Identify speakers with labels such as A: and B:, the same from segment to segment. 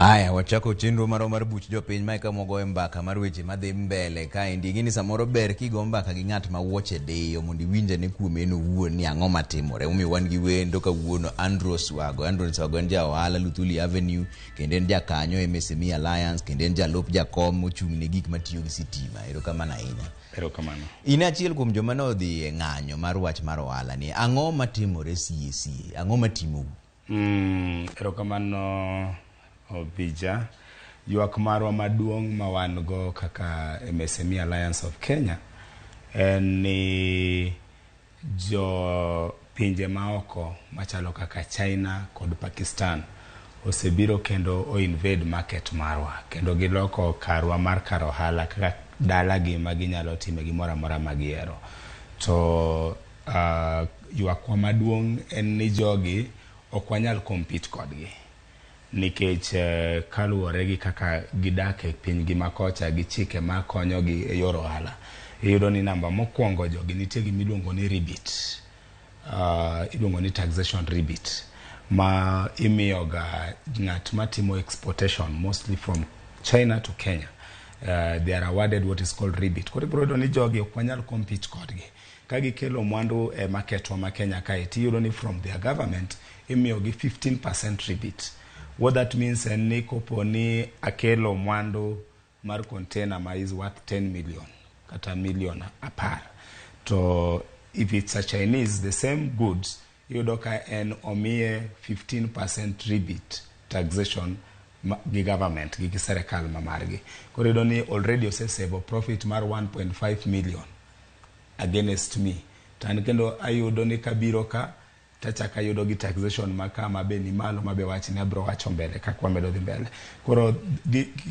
A: Aya, wachako chenro marwa mar buch jopiny. Mae kama wagoye mbaka mar weche madhi mbele kaendi. Ing'e ni samoro ber kigo mbaka gi ng'at ma wuoche diyo mondo iwinj ane kuome en owuon ni ang'o matimore. Omiyo wan gi wendo kawuono, Andrew Oswago. Andrew Oswago en ja ohala Luthuli Avenue, kendo en jakanyo MSME Alliance, kendo en jalup jakom mochung' ne gik matiyo gi sitima. Erokamano ahinya.
B: Erokamano.
A: In achiel kuom joma ne odhi e ng'anyo mar wach mar ohala ni. Ang'o matimore sie sie? Ang'o matimou?
B: Erokamano Obija. Ywak marwa maduong' ma wan go kaka MSME Alliance of Kenya en ni jo pinje maoko machalo kaka China kod Pakistan osebiro kendo o invade market marwa, kendo giloko karwa mar kar ohala kaka dalagi ma ginyalo time gimoro amora ma gihero. To ywakwa maduong' en ni jogi ok wanyal compete kodgi nikech kaluwore gi kaka gidak e pinygi makocha gi chike makonyogi e yor ohala, iyudo ni namba mokwongo, jogi nitie gimiluongo ni rebate, iluongo ni taxation rebate ma imiyoga ng'at matimo exportation, mostly from China to Kenya. They are awarded what is called rebate. Koro ibiro yudo ni jogi ok wanyal compete kodgi ka gikelo mwandu e marketwa ma Kenya kae, tiyudo ni from their government imiyogi 15% rebate. What that means en ni kopo ni akelo mwandu mar container ma is worth 10 million kata million 10, to if it's a Chinese, the same goods, iyudo ka en omiye 15% rebate taxation gi government gi serikal ma margi. Koro iyudo ni already osesave profit mar 1.5 million against me, to an kendo ayudo ni kabiro ka tachako ayudo gi taxation ma kama be ni malo, ma be wach ni abiro wacho mbele kaka wamedo dhi mbele. Koro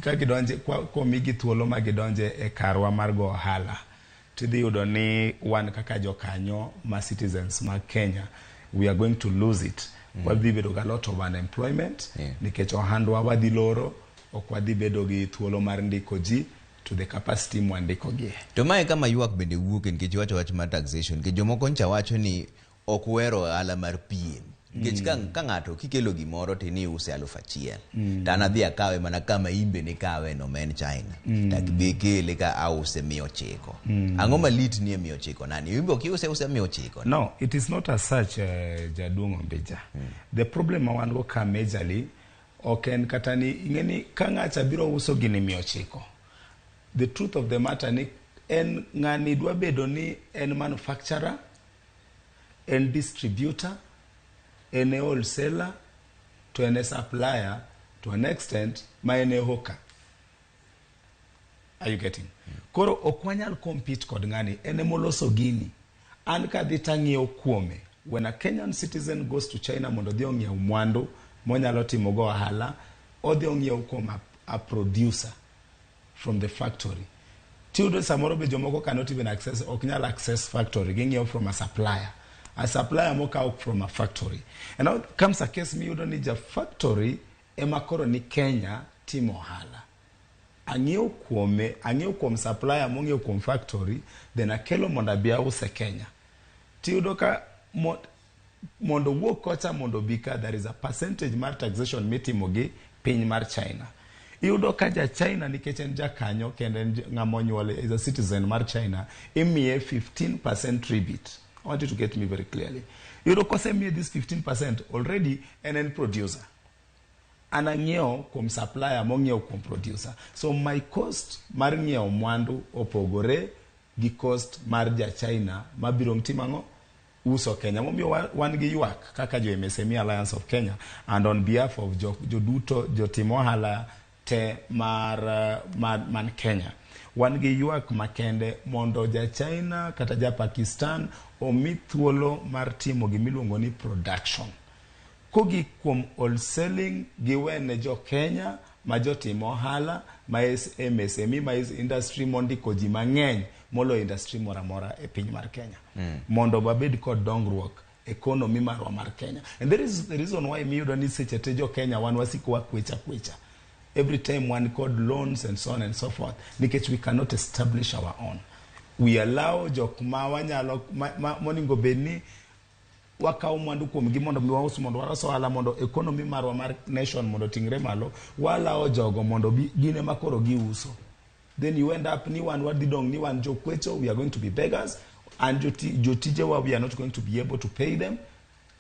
B: ka gidonje, komigi thuolo ma gidonje e karwa mar go ohala, tidhi yudo ni wan kaka jokanyo ma citizens mag Kenya, we are going to lose it. Wadhi bedo ga lot of unemployment nikech ohandwa wadhi loro, ok wadhi bedo gi thuolo mar ndiko ji to the capacity mwandikogie.
A: To mae kama ywak bende wuoke, nikech iwacho wach mar taxation, nikech jomoko ncha wacho ni ok uhero ohala mar piem, nikech ka ng'ato kikelo gimoro to ni iuse 1000, to an adhi akawe mana kama imbe nikawe no ma en China, to be kele ka ause 900. Ang'o malit ni e 900 nani imbe ok iuse usa 900?
B: No, it is not as such, jaduong' Ombija. The problem ma wan go ka majorly ok en kata ni ing'e ni ka ng'acha biro uso gini 900. The truth of the matter ni en ng'ani dwa bedo ni en manufacturer, en distributor, en e wholesaler, to en e supplier to an extent ma en e hawker. Are you getting? Koro ok wanyal compete kod ng'ani, en emoloso gini. An kadhi tang'iewo kuome. When a Kenyan citizen goes to China mondo odhi ong'iew mwandu monyalo timo go ohala, odhi ong'iewo kuom a producer from the factory. Tiyudo samoro be jomoko cannot even access, ok nyal access factory, ging'iewo from a supplier. A supplier mokawo from a factory. And now comes a case miyudo ni ja factory ema koro ni Kenya timo ohala. Ang'iewo kuome, ang'iewo kuom supplier mong'iewo kuom factory, then akelo mondo abi ause Kenya. Tiyudo ka mondo owuog kocha mondo obi ka, there is a percentage mar taxation mitimo gi piny mar China. Iyudo ka ja China, nikech en jakanyo kendo en ng'ama onyuol, is a citizen mar China, imiye 15% rebate. I want you to get me very clearly. Iyudo kosemiye this 15%, already en producer. An ang'iewo kuom supplier mong'iewo kuom producer. So my cost mar ng'iewo mwandu opogore gi cost mar ja China mabiro timo ang'o? Uso Kenya. Momiyo wan gi ywak kaka jo MSME Alliance of Kenya and on behalf of jo joduto jotim ohala te mar, man Kenya. Wan gi ywak makende mondo ja China kata ja Pakistan omi thuolo mar timo gimiluongo ni production. Kogik kuom wholesaling, giwene jo Kenya ma jotim ohala ma is MSME, ma is industry mondiko ji mang'eny moloyo industry moro amora e piny mar Kenya. Mondo wabed kod dongruok economy marwa mar Kenya. And there is the reason why miyudo ni seche te jo Kenya wan wasiko wakwecha kwecha. Every time wan kod loans and so on and so forth, nikech we cannot establish our own. We allow jok ma wanyalo ma monego bed ni Wakawo mwandu kuomgi mondo mi waus, mondo walos ohala, mondo economy marwa mar nation mondo oting're malo. Walawo jogo mondo bi gin ema koro giuso. Then you end up ni wan wadhi dong' ni wan jokwecho, we are going to be beggars, and jotijewa, we are not going to be able to pay them.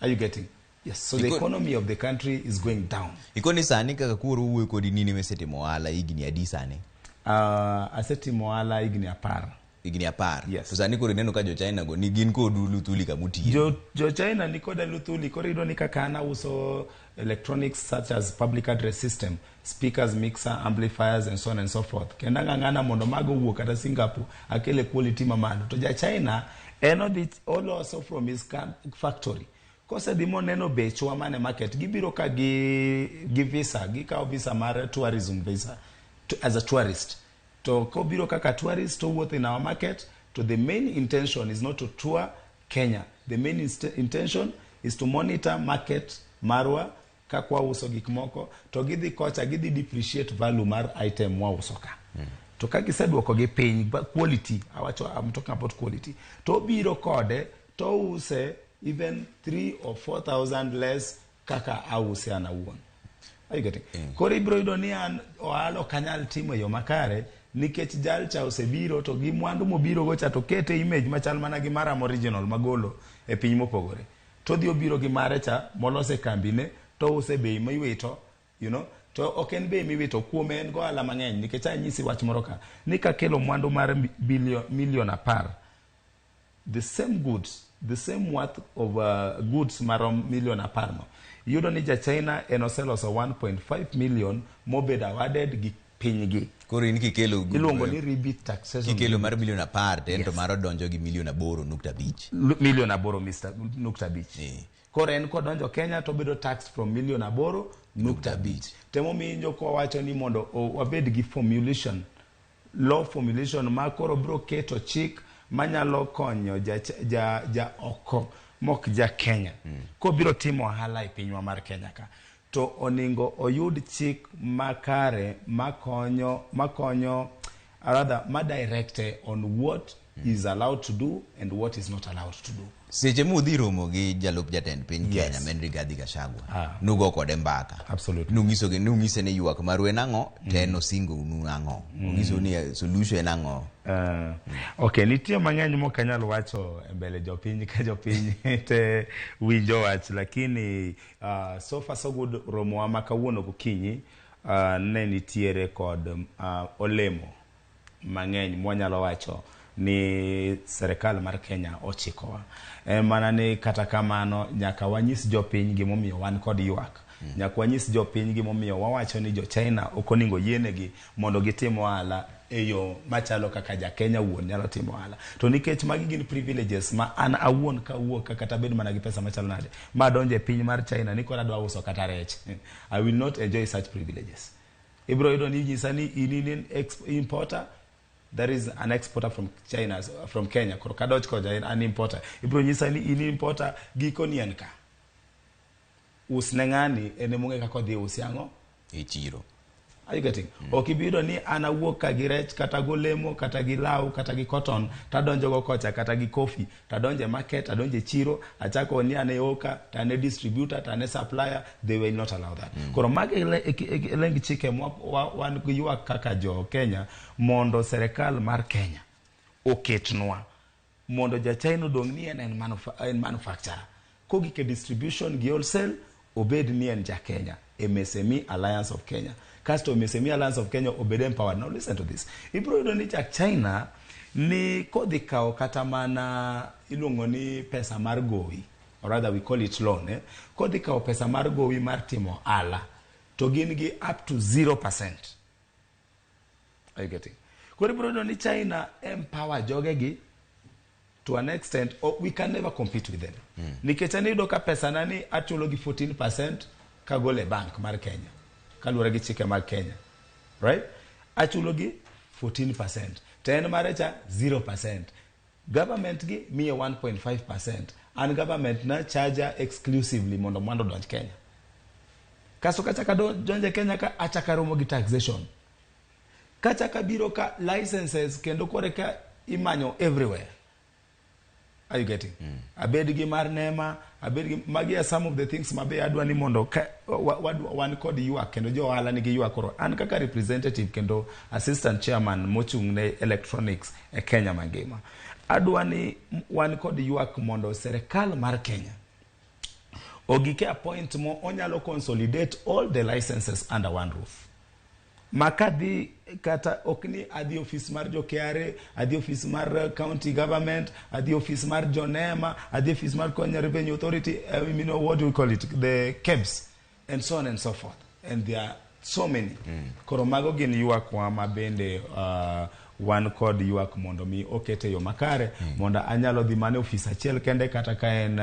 B: Are you getting? Yes, so the economy of the country is going down.
A: Ikoni sani kaka koro wuoyo kodi nini misetimo ohala higni adi sani?
B: Asetimo ohala higni 10.
A: Higni 10.
B: Yes.
A: To sani koro ineno ka jo China go ni gin kodu Luthuli kamutiye.
B: Jo China ni koda Luthuli, koro iyudo ni kaka an auso electronics such as public address system, speakers, mixer, amplifiers and so on and so forth. Kendo ang'ang'ana mondo mago owuok kata Singapore akele quality mamalo. To ja China en odhi oloso from his factory. Kosedhi moneno bechwa mane market, gibiro ka gi visa, gikawo visa mar tourism visa to, as a tourist. To kobiro kaka tourist to wuotho in our market, to the main intention is not to tour Kenya. The main intention is to monitor market marwa kaka wauso gik moko, to gidhi kocha gidhi depreciate value mar item mwauso ka. To ka giseduoko gi piny quality, awacho, I'm talking about quality, to obiro kode to ouse even 3 or 4,000 less kaka ause an awuon. Are you getting? Koro ibiro yudo ni an ohala ok anyal timo e yo makare nikech jal cha osebiro to gi mwandu mobiro go cha to kete image machal mana gi mara original magolo e piny mopogore. To odhi obiro gi mare cha molose kambine to ouse bei miwito, to ok en bei miwito kuome, en go ohala mang'eny nikech anyisi wach moro ka ni kakelo mwandu mar billion, million 10, the same goods, the same worth of goods marom million 10 no, iyudo ni ja China en oseloso 1.5 million mobedo awarded gi pinygi.
A: Koro in kikelo
B: iluongo ni rebate taxation.
A: Kikelo mar milion 10 to en to maro donjo gi milion 8.5.
B: Milion 8 Mr. nukta abich. Koro en kodonjo Kenya to obedo tax from milion 8.5. Temomiyo kwa wacho ni mondo wabed gi formulation, law formulation ma koro biro keto chik manyalo konyo ja oko mok ja Kenya kobiro timo ohala e pinywa mar Kenya ka, to oningo oyud chik makare makonyo rather ma direct on what is allowed to do and what is not allowed to do.
A: Seche mudhi romo gi jalup jatend piny Kenya, men Rigathi Gachagua, nugo kode mbaka.
B: Absolutely.
A: Nung'isogi, nung'ise ni ywak maru en ang'o, to en osingo nu ang'o? Ong'isou ni solution en ang'o?
B: Ok, nitie mang'eny mok anyal wacho e mbele jopiny ka jopiny te winjo wach, lakini so far so good. Romowa ma kawuono gokinyi ne nitiere kod olemo mang'eny mwanyalo wacho ni serikal mar Kenya ochikowa. En mana ni kata kamano nyaka wanyis jopiny gimomiyo wan kod ywak. Nyaka wanyis jopiny gimomiyo wawacho ni jo China ok onego yienegi mondo gitim ohala e yo machalo kaka ja Kenya wuon nyalo timo ohala. To nikech magi gin privileges ma an awuon kawuok ka kata bed mana gi pesa machalo nade ma donjo e piny mar China ni koro adwa uso kata rech, I will not enjoy such privileges. Ibiro yudo ni nyisa ni in in importer, there is an exporter from China, from Kenya. Koro kadonj kocha en an importer, ibiro nyisa ni in importer, giko ni en ka us ne ng'ani, en emong'e kaka odhi usi ang'o
A: e chiro.
B: Are you getting? Ok ibi yudo ni an awuok ka gi rech kata golemo kata gi law kata gi cotton tadonjo go kocha kata gi coffee, tadonjo e market, adonjo e chiro, achako ni an e oka to an e distributor to an e supplier. They will not allow that. Koro magi e leng chike mwa wan gi ywak kaka jo Kenya mondo serikal mar Kenya oketnwa mondo ja China odong' ni en manufacturer, kogik e distribution gi wholesale obed ni en ja Kenya, MSME Alliance of Kenya. Kasto MSME Alliance of Kenya obed empowered. Now listen to this. Ibiro yudo ni ja China ni kodhi kawo kata mana iluongo ni pesa mar gowi, or rather we call it loan, eh? Kodhi kawo pesa mar gowi mar timo ohala to gin gi up to 0%. Are you getting? Koro ibiro yudo ni China empower jogegi to an extent, oh, we can never compete with them. Nikech an iyudo ka pesa na ni achulo gi 14% kagolo e bank mar Kenya kaluwore gi chike mag Kenya, right? Achulo gi 14%, to en mare cha 0%. Government gi miye 1.5%, an government na charge exclusively mondo mwandu odonj Kenya. Kasto kachaka donjo e Kenya ka achaka romo gi taxation, kachaka biro ka licenses kendo kore ka imanyo everywhere. Are you getting? Abed gi mar NEMA, abed gi magi are some of the things ma be adwa ni mondo ka wan kod ywak kendo jo ohala nigi ywak. Koro an kaka representative kendo assistant chairman mochung' ne electronics e Kenya mangima, adwa ni wan kod ywak mondo serikal mar Kenya ogike a point mo onyalo consolidate all the licenses under one roof, ma kadhi kata ok ni adhi ofis mar jo KRA, adhi ofis mar county government, adhi ofis mar jo NEMA, adhi ofis mar Kenya Revenue Authority, you know what do we call it, the KEBS and so on and so forth, and there are so many. Koro mago gin ywakwa ma bende wan kod ywak mondo mi okete yo makare mondo anyalo dhi mana e ofis achiel kende, kata ka en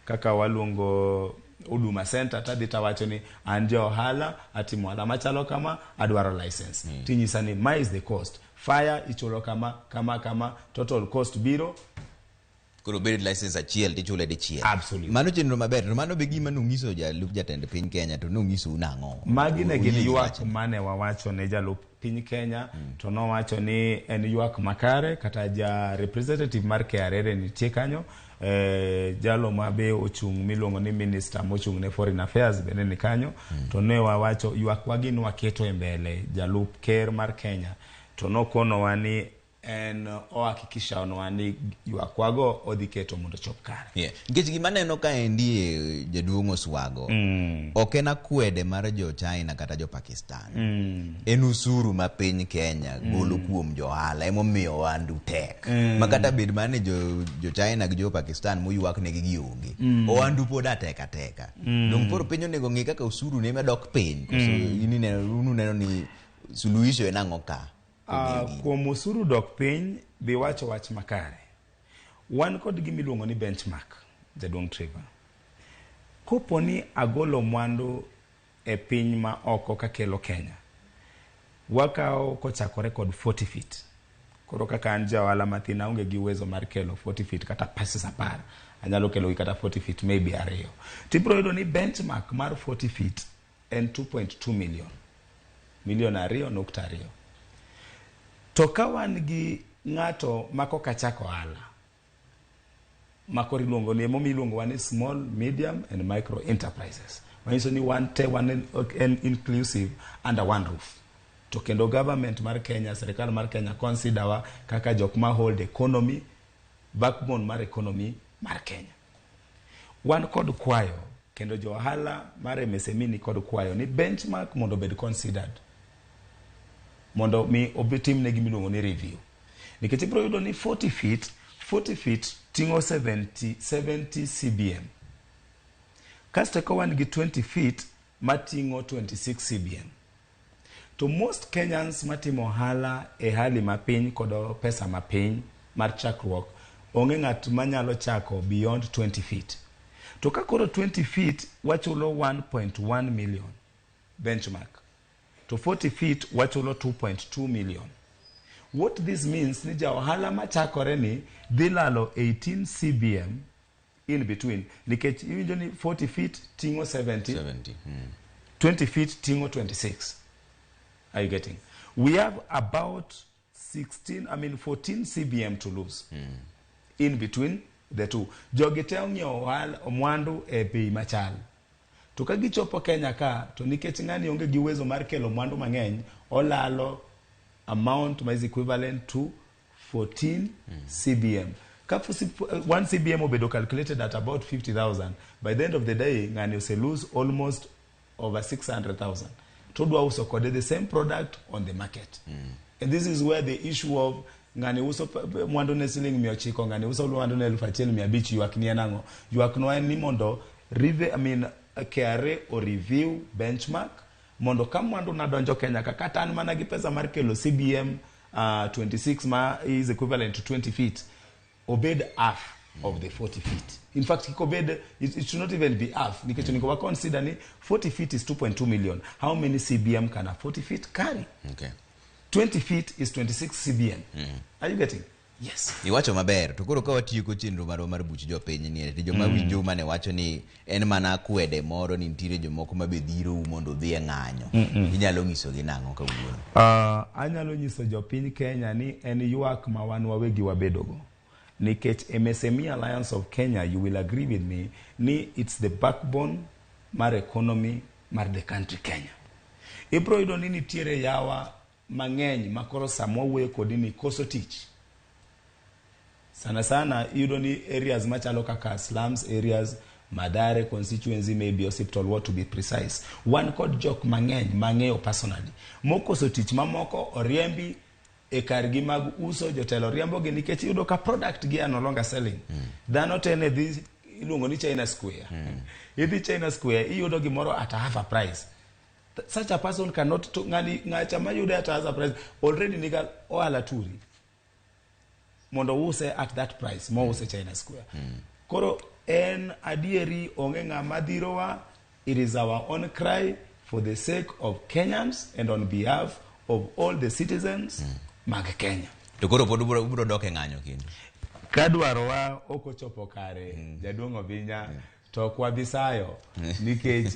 B: kaka waluongo Huduma Center, tadhi tawacho ni an ja ohala, atimo ohala machalo kama, adwaro license. Tinyisa ni ma is the cost, fire ichulo kama kama kama, total cost biro.
A: Koro bed license achiel tichule dichiel.
B: Absolutely.
A: Mano chenro maber. To mano be gima nong'iso jalup jatend piny Kenya, to nong'isou nang'o?
B: Magi ne gin
A: Uyie gi
B: ywak
A: wachni?
B: mane wawacho ne jalup piny Kenya, to nowacho ni en ywak makare. Kata ja representative mar KRA ne nitie kanyo, jalo ma be ochung' miluongo ni minister mochung' ne foreign affairs bende ni kanyo. To ne wawacho ywak wagi, nwaketo e mbele jalup ker mar Kenya, to nokonowa ni en ohakikisha ni ywakwago odhi keto mondo chop kare.
A: Yeah. Nikech gima aneno kaendi e jaduong' Oswago, ok en akwede mar jo China kata jo Pakistan. En usuru ma piny Kenya golo kuom jo ohala emomiyo ohandu tek. Ma kata bed mana ni jo China gi jo Pakistan moywak negi gionge. Ohandu pod atek ateka. Dong koro piny onego ng'i kaka usuru ne dok piny. Koso in ineno, unu neno ni suluhisho en ang'o ka?
B: Kuom usuru dok piny, bi wacho wach makare. Wan kod gima iluongo ni benchmark, jaduong' Trevor. Kopo ni agolo mwandu e piny ma oko kakelo Kenya, wakawo kochakore kod 40 feet. Koro kaka an ja ohala mathin, aonge gi uwezo mar kelo 40 feet kata pieces 10. Anyalo kelo gi kata 40 feet maybe ariyo. Tibiro yudo ni benchmark mar 40 feet en 2.2 million. Milion 2.2. To ka wan gi ng'ato ma koka chako ohala, ma koro iluongo ni, emomiyo iluongo wa ni small, medium and micro enterprises. Manyiso ni wan te wan en inclusive under one roof. To kendo government mar Kenya, serikal mar Kenya consider wa kaka jok ma hold economy, backbone mar economy mar Kenya. Wan kod kwayo kendo jo ohala mar MSME ni kod kwayo ni benchmark mondo obed considered, mondo mi otimne gima iluongo ni review, nikech ibiro yudo ni 40 feet, 40 feet ting'o 70 CBM, kasto ka wan gi 20 feet mating'o 26 CBM, to most Kenyans matimo ohala e hali mapiny kod pesa mapiny mar chakruok, onge ng'at manyalo chako beyond 20 feet. To ka koro 20 feet wachulo 1.1 million benchmark, to 40 feet wachulo 2.2 million. What this means ni ja ohala machakore ni dhi lalo 18 CBM in between, nikech iwinjo ni 40 feet ting'o 70,
A: 70.
B: 20 feet ting'o 26. Are you getting? We have about 16, I mean 14 CBM to lose in between the two. Jogi te ong'iewo mwandu e bei machal, to ka gichopo Kenya ka, to nikech ng'ani onge gi uwezo mar kelo mwandu mang'eny, olalo amount ma is equivalent to 14 CBM. Ka 1 CBM obedo calculated at about 50,000, by the end of the day ng'ani ose lose almost over 600,000, to odwa uso kode the same product on the market. And this is where the issue of ng'ani uso mwandu ne siling 900, ng'ani uso mwandu ne 1500. Ywak ni en ang'o? Ywak no en ni mondo I mean, KRA o review benchmark mondo ka mwandu na donjo Kenya ka, kata an mana gi pesa mar kelo CBM 26 ma is equivalent to 20 feet, obed half of the 40 feet. In fact, kik obed, it should not even be half, nikech onego wa consider ni 40 feet is 2.2 million. How many CBM can a 40 feet carry? 20 feet is 26 CBM. Are you getting? Yes.
A: Iwacho maber. To koro ka watieko chenro marwa mar buch jopiny ni, to joma winjo mane wacho ni en mana akwede moro, ni nitiere jomoko ma be dhirou mondo udhi e ng'anyo, inyalo nyisogi nang'o kawuono?
B: Anyalo nyiso jopiny Kenya ni en ywak ma wan wawegi wabedogo. Nikech MSME Alliance of Kenya, you will agree with me, ni it's the backbone mar economy mar the country Kenya. Ibro yudo ni nitiere yawa mang'eny makoro sama wawuoyo kodi ni koso tich. Sana sana iyudo ni areas machalo kaka slums areas, Mathare constituency, maybe hospital ward to be precise. Wan kod jok mang'eny mang'eyo personally. Mokoso tich mamoko oriembi e kargi mag uso jotelo riembogi nikech iyudo ka product gi are no longer selling. Dhano te ne dhi iluongo ni China Square. Idhi China Square iyudo gimoro at a half a price. Such a person cannot to ng'ani ng'acha mayude at a half a price already niga ohala turi mondo ouse at that price mouse China Square. Koro en adieri onge ng'ama dhirowa it is our own cry for the sake of Kenyans and on behalf of all the citizens mag Kenya.
A: To koro pod ubro, ubro dok e ng'anyo kendo.
B: Ka dwarowa ok ochopo kare jaduong' Obinya to ok wabi sayo nikech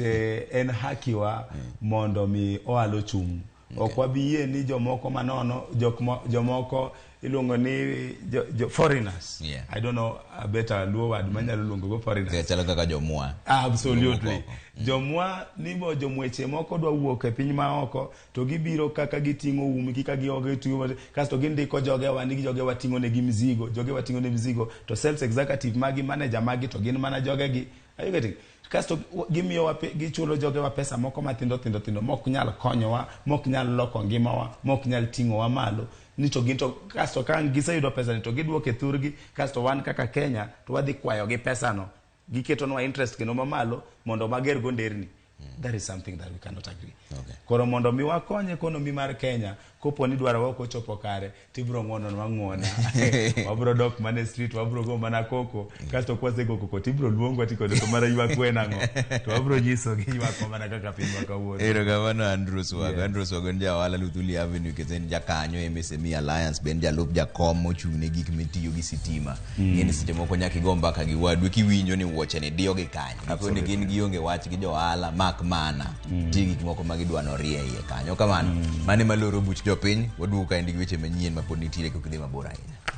B: en hakiwa mondo mi ohala ochung'. Ok wabi yie ni jomoko manono jok jomoko iluongo ni jo foreigners. I don't know a better Luo word manyalo luongo go foreigners.
A: Chalo kaka jomwa.
B: Absolutely. Jomoko. Jomwa nimo jomweche moko dwa wuok e piny maoko to gibiro kaka giting'o umgi ka giogo giting'o kasto gindiko jogewa ni jogewa ting'o negi mzigo jogewa ting'o ne mzigo to sales executive magi manager magi to gin mana jogegi. Are you getting? Kasto gimiyowa gichulo jogewa pesa moko mathindo thindo thindo mok nyal konyowa mok nyal loko ngimawa mok nyal ting'owa malo ni to gin to kasto ka giseyudo pesa ni to giduoke thurgi kasto wan kaka Kenya to wadhi kwayogi pesano giketonwa interest kendo mamalo mondo mager go nderni. That is something that we cannot agree. Koro mondo mi wakony economy mar Kenya kopo ni dwarowa ok ochopo kare tibro ng'wononwa ng'wona wabro dok mana e street wabro go mana koko kasto kwasego koko tibro luongwa tikone to mara ywak wen ang'o to wabro nyisogi ywakwa mana kaka pinywa kawuono.
A: Erokamano Andrew Swago. Andrew Swago en ja ohala Luthuli Avenue kendo en jakanyo MSME Alliance be en jalup jakom mochung' ne gik mitiyo gi sitima. Ng'eni seche moko nyaka igo mbaka gi wadu kiwinjo ni wuoche ni diyo gi kanyo. Gikone gin gionge wach gi johala mak mana nitie gik moko ma gidwa norie iye kanyo. Kamano. Mano ema loro buch jopiny waduogo kaendi gi weche manyien ma pod nitiere kok idhi mabor ahinya.